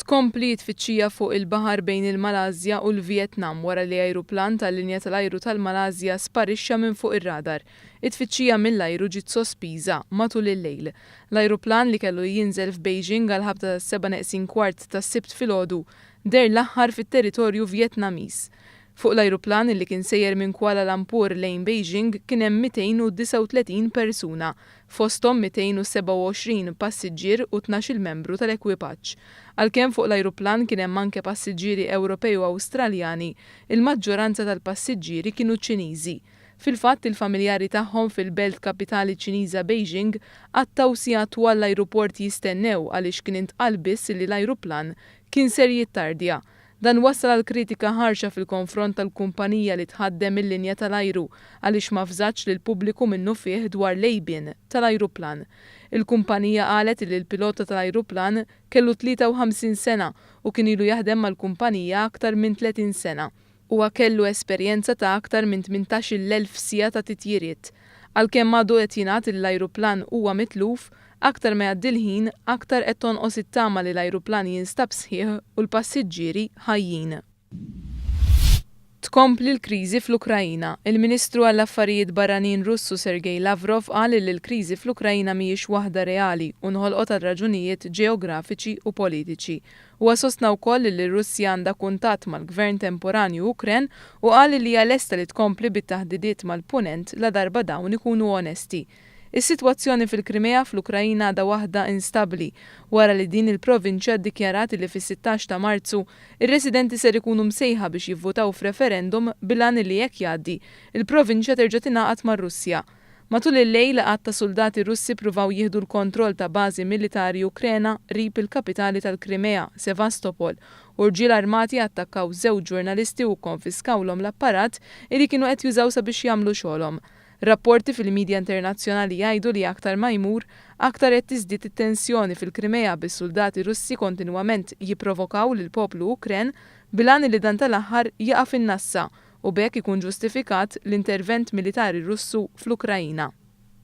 Tkompli t-tfittxija fuq il-baħar bejn il-Malasja u l-Vjetnam wara li ajruplan tal-linja tal-ajru tal-Malasja sparixxa minn fuq ir-radar. It-tfittxija mill-ajru ġiet sospiża matul il-lejl. L-ajruplan li kellu jinżel f'Beijing għall-ħabta tas-sebgħa neqsin kwart tas-Sibt filgħodu deher l-aħħar fit-territorju Vjetnamiż. Fuq l-ajruplan li kien sejjer minn Kuala Lumpur lejn Beijing kien hemm 239 persuna, fosthom 227 passiġġier u 12-il membru tal-ekwipaġġ. Għalkemm fuq l-ajruplan kien hemm anke passiġġieri Ewropej u Awstraljani, il-maġġoranza tal-passiġġieri kienu Ċiniżi. Fil-fatt, il-familjari tagħhom fil-belt kapitali Ċiniża Beijing qattgħu sigħat twal l-ajruport jistennew għaliex kien intqal biss li l-ajruplan kien ser jittardja. Dan wassal għal kritika ħarxa fil-konfront tal-kumpanija li tħaddem il-linja tal-ajru għaliex m'avżatx lill-pubbliku minnufih dwar l-għejbien tal-ajruplan. Il-kumpanija qalet li l-pilota tal-ajruplan kellu 53 sena u kien ilu jaħdem mal-kumpanija aktar minn 30 sena. Huwa kellu esperjenza ta' aktar minn 18,000 siegħa ta' titjiriet. Għalkemm għadu qed jingħad li l-ajruplan huwa mitluf, Aktar ma jgħaddi l-ħin, aktar qed tonqos it-tama li l-ajruplan jinstab sħiħ u l-passiġġieri ħajjin. Tkompli l-kriżi fl-Ukraina. Il-Ministru għall-Affarijiet Barranin Russu Sergei Lavrov qal li l-kriżi fl-Ukraina mhijiex waħda reali u nħolqot għal raġunijiet ġeografiċi u politiċi. Huwa sostna wkoll li r-Russja għandha kuntatt mal-Gvern temporanju Ukren u qal li hija lesta li tkompli bit-taħdidiet mal-Punent ladarba dawn ikunu onesti. Is-sitwazzjoni fil-Krimea fl-Ukraina għadha waħda instabbli wara li din il-provinċja ddikjarat li fis-16 ta' Marzu r-residenti ser ikunu msejħa biex jivvutaw f'referendum bil-għan li jekk jgħaddi, il-provinċja terġa' tingħaqad mar-Russja. Matul il-lejl, għadd ta' suldati Russi ppruvaw jieħdu l-kontroll ta' bażi militari Ukrena qrib il-kapitali tal-Krimea, Sevastopol, u rġiel armati attakkaw żewġ ġurnalisti u kkonfiskawlhom l-apparat li kienu qed jużaw sabiex jagħmlu xogħolhom. Rapporti fil-midja internazzjonali jgħidu li aktar ma jmur, aktar qed tiżdied it-tensjoni fil-Krimea bis-suldati Russi kontinwament jipprovokaw lill-poplu Ukren bil-għan li dan tal-aħħar jaqa' fin-nassa u b'hekk ikun ġustifikat l-intervent militari Russu fl-Ukraina.